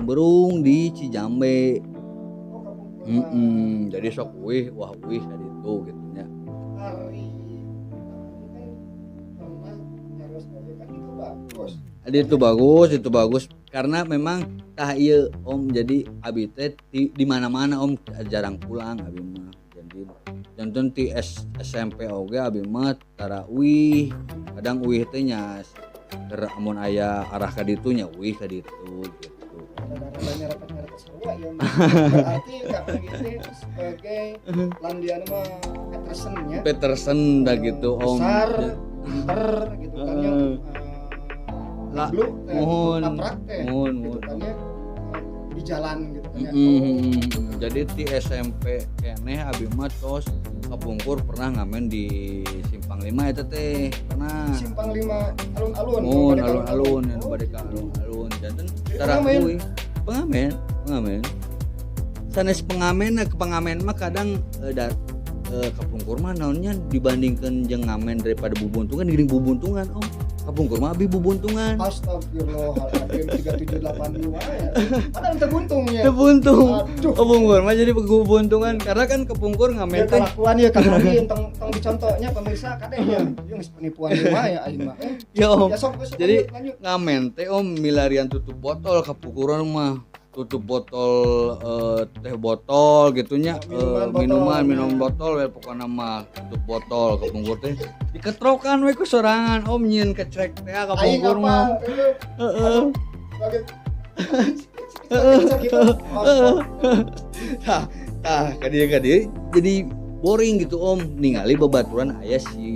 Sumberung di Cijambe. Oh, kapungkur mah. Jadi sok uih, wah uih ka ditu gitu nya. Ari kan pernah nyarios oge kan itu bagus. Jadi itu bagus, itu bagus karena memang tah ieu, Om, jadi abi teh di mana-mana, Om, jarang pulang abi mah. Jadi janten ti SMP oge abi mah tara uih, kadang uih teh nya keur amun aya arah ka ditu nya uih ka ditu gitu. Rada-rada nyerepet-nyerepet sarua ya. Berarti Kang Anggi teh sebagai landian mah Peterson nya. Peterson dah gitu, Om. Besar, pinter gitu kan ya. Lah, Blue teh, muhun. Laprak teh Muhun, gitu muhun. Kan ya. Di jalan gitu kan ya. Jadi di SMP keneh abi mah tos kapungkur pernah ngamen di Simpang Lima eta teh pernah. Simpang Lima alun-alun. Mun bade ka alun-alun yang Oh, bade ka alun-alun janten Jadi tara pengamen? Uih. Pengamen, pengamen. Sanes pengamen, ke pengamen mah kadang kapungkur mah naonnya dibandingkan jeung ngamen daripada bubuntungan geuning bubuntungan, Om. Kapungkur mah abi bubuntungan. Astagfirullahaladzim, 3782 ya. Padahal teu buntungnya. Teu buntung. Aduh. Kapungkur mah jadi bubuntungan karena kan kapungkur ngamen Ya teh kelakuan ya Kang Anggi tong tong dicontohnya, pemirsa, kade ya. Ieu geus penipuan mah ya aing mah. Ya, Om. Ya sok, sok, Jadi lanjut, lanjut. Ngamen teh, Om, milarian tutup botol kapungkuran mah, tutup botol, teh botol gitunya. Minuman botol. Minuman minum botol we pokokna mah tutup botol kapungkur teh diketrokan we ku sorangan, Om, nyieun kecrek teh Aing kapungkur apa? Mah, heeh. Sebagai gitu. Tah tah ka dieu ka dieu jadi boring gitu, Om, ningali babaturan aya si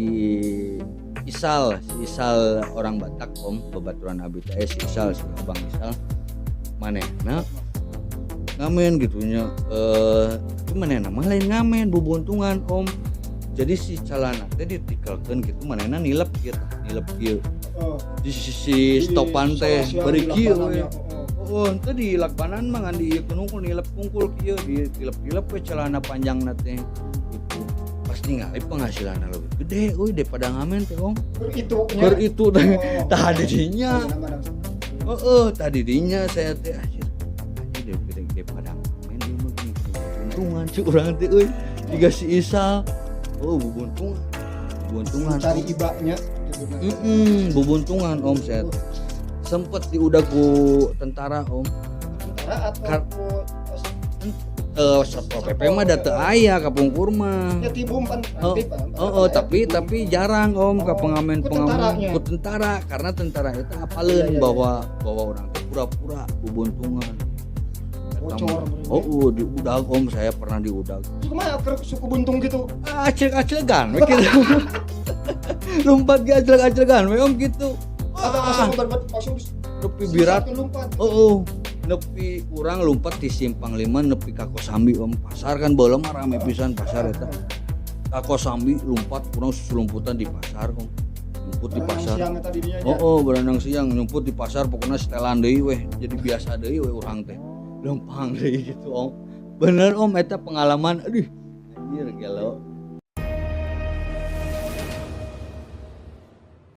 Isal, si Isal orang Batak, Om, babaturan abi teh si Isal, si Abang Isal, manehna ngamen gitunya, tapi manehna mah lain ngamen bubuntungan, Om. Jadi si celana teh ditikelkeun gitu, manehna nilep kieu tah, nilep kieu di sisi stopan teh bari kieu we. Oh, ente di lakbanan mah ngan di ieu hungkul nilep hungkul kieu, di tilep-tilep we celana panjangna teh gitu. Pas ningali penghasilanna lebih gede euy daripada ngamen teh, Om. Itu nya. Keur itu teh. Oh. Tah didinya. Heeh, tadi dinya saya teh anjir. Anjir, daripada daripada ngamen ieu mah gini bubuntungan cuk urang teh euy. Jiga si Isal. Oh, bubuntungan. Bubuntungan. Cari ibanya gitu. Bubuntungan, Om, saya teh. Sempet diudag ku tentara, Om. Tentara atau ku Satpol PP mah da teu aya kapungkur mah. Ya tibum pan Oh, nanti, Pan. oh, tapi jarang, Om, ke Oh, pengamen ku pengamen tentaranya. Ku tentara karena tentara itu apaleun Iya. bahwa bahwa orang teh pura-pura bubuntungan. Bocor. Oh, diudag, Om, saya pernah diudag. Kumaha keur suku buntung gitu? Acil-acilan we gitu. Lompat ge acil-acilan we, Om, gitu. Atau langsung berbuat langsung Nepi birat. Lompat. Oh. Nepi urang lompat di Simpang Lima nepi ka Kosambi, Om. Pasar kan baheula mah rame pisan pasar eta. Ka Kosambi lompat urang susulumputan di pasar, Om. Nyumput di Berenang pasar. siang eta di dinya nya. Oh, berenang siang nyumput di pasar pokoknya setelan deui weh. Jadi biasa deui weh urang teh. Lempang deui gitu, Om. Bener, Om, eta pengalaman aduh anjir gelo.